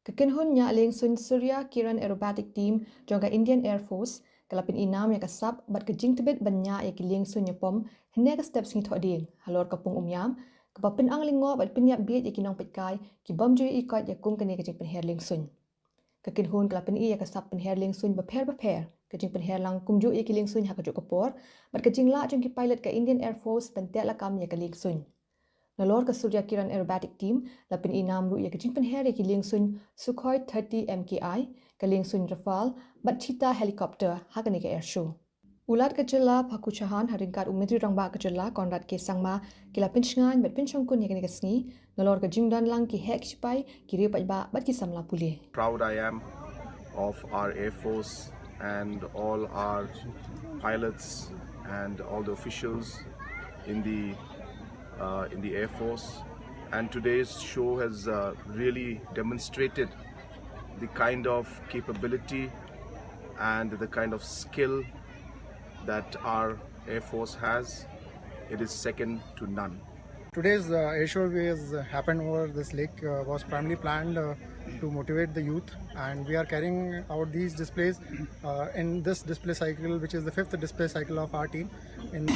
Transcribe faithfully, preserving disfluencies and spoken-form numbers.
Ka kynhun ñiah liengsuiñ Surya Kiran Aerobatic Team jong ka Indian Air Force ka la pyn-i nam ïa ka sap bad ka jingtbit ban ñiah ïa ki liengsuiñ ñiapom hynne ka step sngi Thohdieng halor ka pung Umiam, kaba pynang lyngngoh bad pynïap bieit ïa ki nongpeitkai ki bym ju ïohi koit ïa kum kane ka jingpynher liengsuiñ. Ka kynhun ka la pyn-i ïa ka sap pynher liengsuiñ bapher bapher, ka jingpynher lang kumjuh ïa ki liengsuiñ ha kajuh ka por bad ka jinglah jong ki pilot ka Indian Air Force ban teh lakam ïa ka liengsuiñ. Nalor ka Surya Kiran Aerobatic Team la pyn-i nam ruh ïa ka jingpynher ïa ki liengsuiñ Sukhoi thirty M K I, ka liengsuiñ Rafale bad Cheetah helicopter ha kane ka air show. U Lat ka jylla Phaku Chauhan ha ryngkat u Myntri Rangbah ka jylla Conrad K Sangma ki la pynshngaiñ bad pynshongkun ïa kane ka sngi nalor ka jingdon lang ki heh ki shipai, ki riew paidbah bad ki samla pule. Proud I am of our Air Force and all our pilots and all the officials in the uh, in the Air Force. And today's show has uh, really demonstrated the kind of capability and the kind of skill that our Air Force has. It is second to none. Today's uh, air show is uh, happened over this lake uh, was primarily planned uh, to motivate the youth, and we are carrying out these displays uh, in this display cycle, which is the fifth display cycle of our team. In